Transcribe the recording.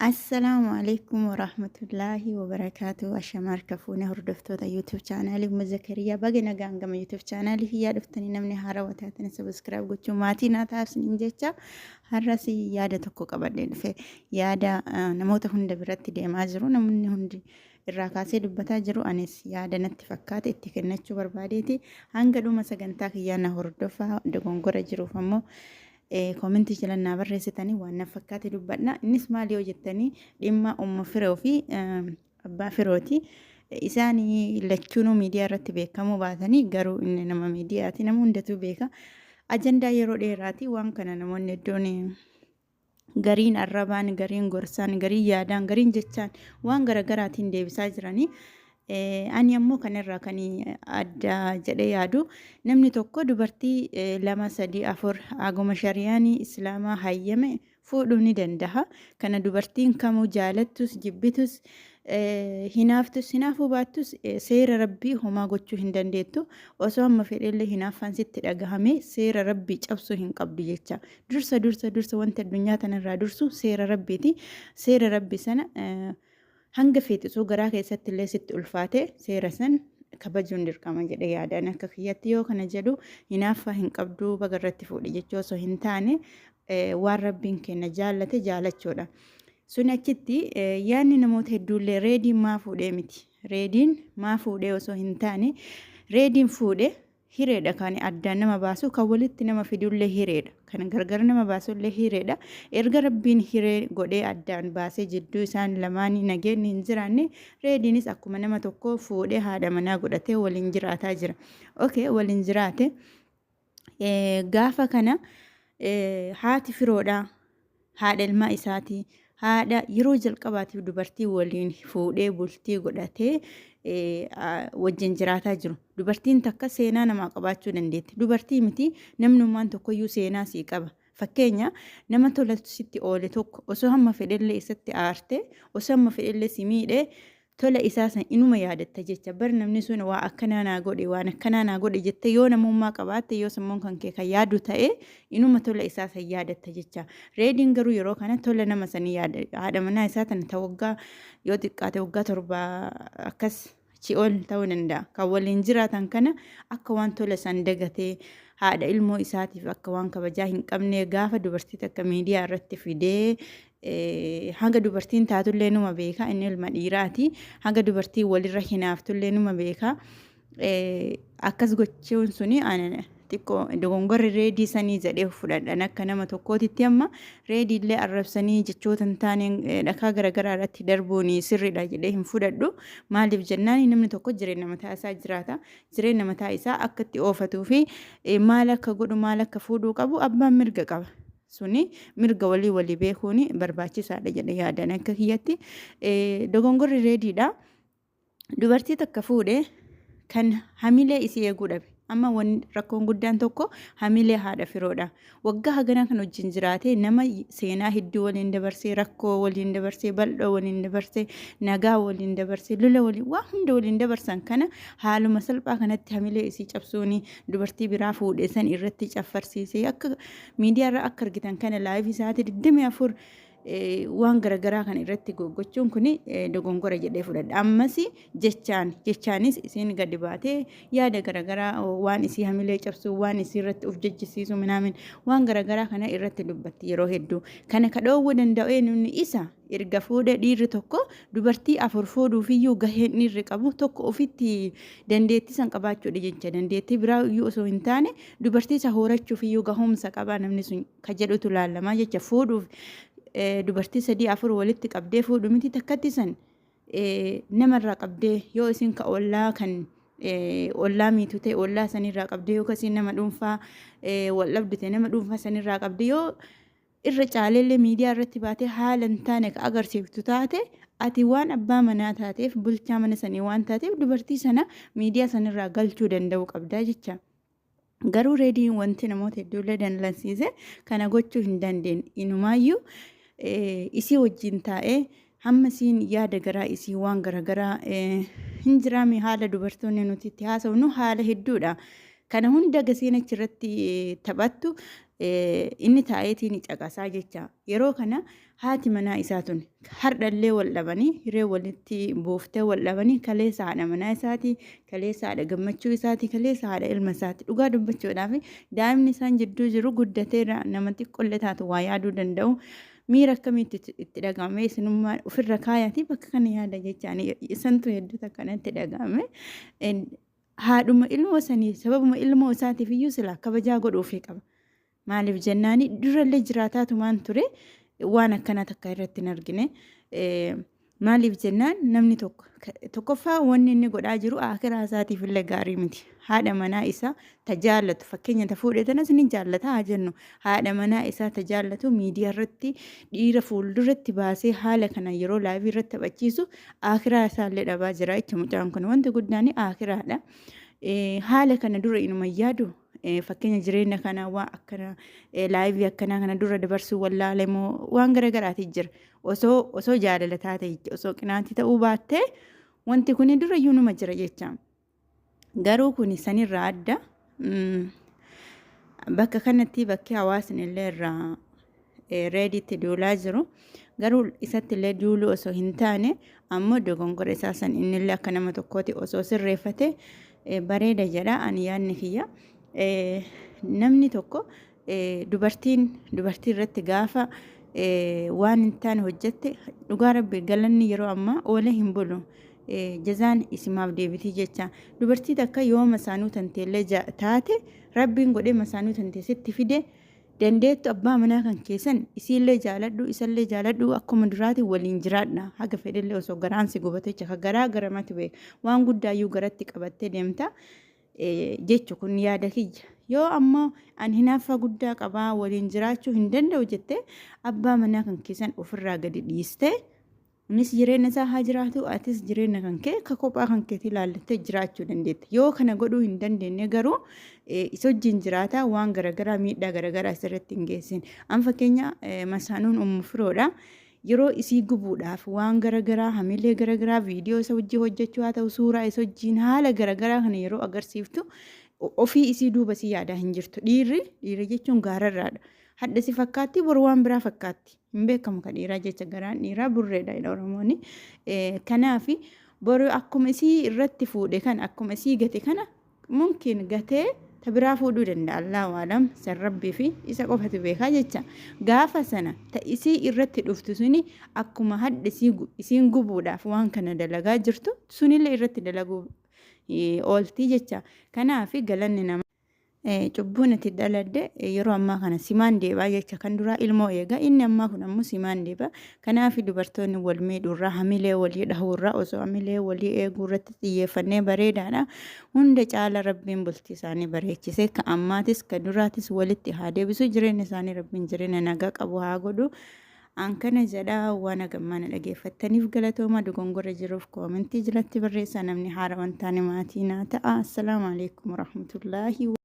Assalaamu alaikum warahmatullaahi wabarakaatu. Ashama harka fuune hordoftoota YouTube chaanaalii Umma Zakariyaa, baga nagaan gama YouTube chaanaalii kiyyaa dhuftanii, namni haarawaa taatan subscribe gochuu maatii naa ta'a isiniin jecha. Har'as yaada tokko qabadhee dhufe. Yaada namoota hunda biratti deemaa jiru, namni hundi irraa kaasee dubbataa jiru, anis yaada natti fakkaate itti kennachuu barbaadeeti. Hanga dhuma sagantaa kiyyaa na hordofaa, dogongora jiruuf ammoo koomentii jala naa barreessitanii waan na fakkaate dubbadha. Innis maal yoo jettanii, dhimma umma firoo fi abbaa firooti. Isaan lachuunuu miidiyaa irratti beekamuu baatanii, garuu inni nama miidiyaati, nama hundatu beeka. Ajandaa yeroo dheeraati waan kana. Namoonni hedduun gariin arrabaan, gariin gorsaan, gariin yaadaan, gariin jechaan waan garaagaraatiin deebisaa jiranii. Ani ammoo kanarraa kan adda jedhee yaadu, namni tokko dubartii lama, sadii, afur haguma shari'aan islaamaa hayyame fuudhuu ni danda'a. Kana dubartiin kamuu jaalattus jibbitus, hinaaftus hinaafuu baattus, seera rabbii homaa gochuu hin dandeettu. Osoo amma fedhellee hinaaffaan sitti dhagahame, seera rabbii cabsuu hin qabdu jecha. Dursa dursa dursa, wanti addunyaa tanarraa dursu seera rabbiiti. Seera rabbii sana hanga feetisuu garaa keessatti illee sitti ulfaate, seera san kabajuun dirqama jedhee yaadaan. Akka kiyyatti yoo kana jedhu, hinaaffaa hin qabdu, baga irratti fuudhe jechuu osoo hin taane, waan rabbiin kenna jaallate jaalachuudha. Sun achitti yaadni namoota hedduullee Reediin maa fuudhee miti. Reediin maa fuudhee osoo hin taane, Reediin fuudhe hireedha. Kan addaan nama baasu, kan walitti nama fidullee hireedha. Kan gargar nama baasullee hireedha. Erga rabbiin hiree godhee addaan baasee jidduu isaan lamaanii nageenyi hin jiraanne, Reediinis akkuma nama tokko fuudhee haadha manaa godhatee waliin jiraataa jira. Okay, waliin jiraate. Gaafa kana haati firoodha. Haadha ilmaa isaati. Haadha yeroo jalqabaatiif dubartii waliin fuudhee bultii godhatee wajjin jiraataa jiru. Dubartiin takka seenaa namaa qabaachuu dandeetti. Dubartii miti, namnummaan tokkoyyuu seenaa sii qaba. Fakkeenya, nama tola sitti oole tokko osoo hamma fedhellee isatti aarte, osoo hamma fedhellee si miidhe, tola isaa san inuma yaadatta jecha. Bar namni sun waa akkanaa naa godhe, waan akkanaa naa godhe jette, yoo namummaa qabaatte, yoo sammuun kan kee kan yaadu ta'e, inuma tola isaa san yaadatta jecha. Reediin garuu yeroo kana tola nama sanii yaada, haadha manaa isaa tana ta waggaa, yoo xiqqaate waggaa 7 akkas achi ol ta'uu danda'a, kan waliin jiraatan kana akka waan tola san dagatee, haadha ilmoo isaatiif akka waan kabajaa hin qabne, gaafa dubartii takka miidiyaa irratti fidee, hanga dubartiin taatullee numa beeka, inni ilma dhiiraati, hanga dubartiin walirra hinaaftullee numa beeka. Akkas gochuun suni xiqqoo dogongorri Reedii sanii jedhee fudhadhan akka nama tokkootitti. Amma Reediillee arrabsanii jechoota hin taane dhakaa garaagaraa irratti darbuun sirriidha jedhee hin fudhadhu. Maaliif jennaan, namni tokko jireenya mataa isaa jiraata. Jireenya mataa isaa akka itti oofatuu fi maal akka godhu, maal akka fuudhuu qabu abbaan mirga qaba. Suni mirga walii walii beekuun barbaachisaadha jedhe yaadan akka kiyyatti. Dogongorri Reediidha. Dubartii takka fuudhe kan hamilee isii eeguu dhabe. Amma rakkoon guddaan tokko hamilee haadha firoodha. Waggaa haganaa kan wajjin jiraate, nama seenaa hedduu waliin dabarsee, rakkoo waliin dabarsee, bal'oo waliin dabarsee, nagaa waliin dabarsee, lola waliin, waa hunda waliin dabarsan kana, haaluma salphaa kanatti hamilee isii cabsuuni dubartii biraa fuudhe san irratti caffarsiisee, akka miidiyaa irra akka argitan kana live isaatii 24 waan garaagaraa kan irratti gochuun kun dogongora jedhee fudhadha. Ammas jechaan jechaanis isiin gadi baatee yaada garaagaraa, waan isii hamilee cabsu, waan isii irratti of jechisiisu minaamin, waan garaagaraa kana irratti dubbatti yeroo hedduu. Kana ka dhoowwuu danda'u eenyuun? Isa erga fuudhee dhiirri tokko dubartii afur fuudhuufiyyuu gaheen dhiirri qabu tokko ofitti dandeettii san qabaachuudha jecha. Dandeettii biraa iyyuu osoo hin taane, dubartii isa horachuufiyyuu gahumsa qaba namni sun ka jedhutu laalamaa jecha. Fuudhuuf dubartii sadii afur walitti qabdee fuudhu miti, takkatti san namarraa qabdee, yoo isin ka ollaa kan ollaa miitu ta'e ollaa sanirraa qabdee, yoo kasiin nama dhuunfaa wal dhabdu ta'e nama dhuunfaa sanirraa qabdee, yoo irra caaleellee miidiyaa irratti baatee haala hin taane ka agarsiiftu taate, ati waan abbaa manaa taateef, bulchaa mana sanii waan taateef, dubartii sana miidiyaa sanirraa galchuu danda'uu qabdaa jecha. Garuu Reediin wanti namoota hedduullee dallansiise kana gochuu hin dandeenye. Inumaayyuu isii wajjin taa'ee hamma isiin yaada garaa isii waan garaagaraa hin jiraame, haala dubartoonni nuti itti haasofnu haala hedduudha. Kana hunda gasiin achirratti taphattu inni taa'eetiin caqasaa jecha. Yeroo kana haati manaa isaa tun hardhallee wal dhabanii, hiree walitti buuftee wal dhabanii, kaleessa haadha manaa isaati, kaleessa haadha gammachuu isaati, kaleessa haadha ilma isaati. Dhugaa dubbachuudhaaf, daa'imni isaan jidduu jiru guddateera, nama xiqqollee taatu waa yaaduu danda'u. Miira akkamiitti itti dhaga'ame isinummaa ofirra kaayatii bakka kana yaada jechaan isantu hedduu akkanatti dhaga'ame. Haadhuma ilmoo sanii, sababuma ilmoo isaatiif iyyuu silaa kabajaa godhuufii qaba. Maaliif jennaani, durallee jiraataatumaan ture, waan akkanaa takka irratti hin argine. Maaliif jennaan, namni tokko tokkoffaa wanni inni godhaa jiru akiraa isaatiif illee gaarii miti. Haadha manaa isaa ta jaallatu, fakkeenya ta fuudhe tanas ni jaallata haa jennu. Haadha manaa isaa ta jaallatu miidiyaa irratti dhiira fuulduratti baasee haala kana yeroo live irratti taphachiisu akiraa isaallee dhabaa jira jecha mucaan kun. Wanti guddaan akiraadha. Haala kana dura inuma yaadu, fakkeenya jireenya kana waan akkana live akkanaa kana dura dabarsuu wallaale moo waan garagaraati jira. Osoo jaalala taate jecha, osoo qinaatii ta'uu baattee, wanti kun dura iyyuu numa jira jecha. Garuu kun sanirraa adda. Bakka kanatti bakki hawaasni illee irraa Reeditti duulaa jiru. Garuu isatti illee duuluu osoo hin taane, ammoo dogongora isaa san innillee akka nama tokkooti osoo sirreeffate bareeda jedha ani yaadni kiyya. Namni tokko, dubartiin dubartii irratti gaafa waan hin taane hojjette, dhugaa Rabbi galanni yeroo ammaa oolee hin bulu. Jazaan isimaaf deebitii jecha. Dubartii takka yoo masaanuu tanteellee taate, Rabbiin godhee masaanuu tantee sitti fide, dandeettu abbaa manaa kan keessan isiillee jaaladhu, isallee jaaladhu, akkuma duraati waliin jiraadha. Haga fedhellee osoo garaan si gubate jecha, ka garaa garamatu beeka. Waan guddaayyuu garatti qabattee deemta jechu, kun yaada kiyya. Yoo ammoo an hinaaffaa guddaa qabaa, waliin jiraachuu hin danda'u jette, abbaa manaa kan keessan ofirraa gadi dhiistee, innis jireenya isaa haa jiraatu, atis jireenya kan kee akka kophaa kan keetii ilaallattee jiraachuu dandeetta. Yoo kana godhuu hin dandeenye garuu, isa wajjin jiraataa waan garaagaraa miidhaa garaagaraa asirratti hin geessin. An fakkeenya masaanuun Ummu Firoodha. Yeroo isii gubuudhaaf waan garaagaraa, hamilee garaagaraa, viidiyoo isa wajjin hojjechuu haa ta'u, suuraa isa wajjin haala garaagaraa kana yeroo agarsiiftu, ofii isii duuba isii yaadaa hin jirtu. Dhiirri dhiira jechuun gaararraadha. Hadha si fakkaatti, boru waan biraa fakkaatti. Hin beekamu ka dhiiraa jecha, garaan dhiiraa burreedha jedha Oromooni. Kanaaf boru akkuma isii irratti fuudhe kana, akkuma isii gate kana, mumkin gatee ta biraa fuudhuu danda'a. Allahu alam, san Rabbii fi isa qofatu beekaa jecha. Gaafa sana ta isii irratti dhuftu suni akkuma hadha isiin gubuudhaaf waan kana dalagaa jirtu sunillee irratti dalaguu ooltii jecha. Kanaaf galanni nama cubbuun itti dhaladde yeroo ammaa kana simaan deebaa jecha. Kan duraa ilmoo eega, inni ammaa kun ammoo simaan deeba. Kanaaf dubartoonni wal miidhuurraa, hamilee walii dhahuurraa, osoo hamilee walii eeguu irratti xiyyeeffannee bareedaadha. Hunda caala Rabbiin bultii isaanii bareechise, ka ammaatis ka duraatis walitti haa deebisu, jireenya isaanii Rabbiin jireenya nagaa qabu haa godhu. An kana jedha. Waan hagammaa na dhageeffattaniif galatooma. Dogongora jiruuf comment jalatti barreessaa. Namni haara wantaane maatii naa ta'a. Assalaamu alaikum warahmatullaahi.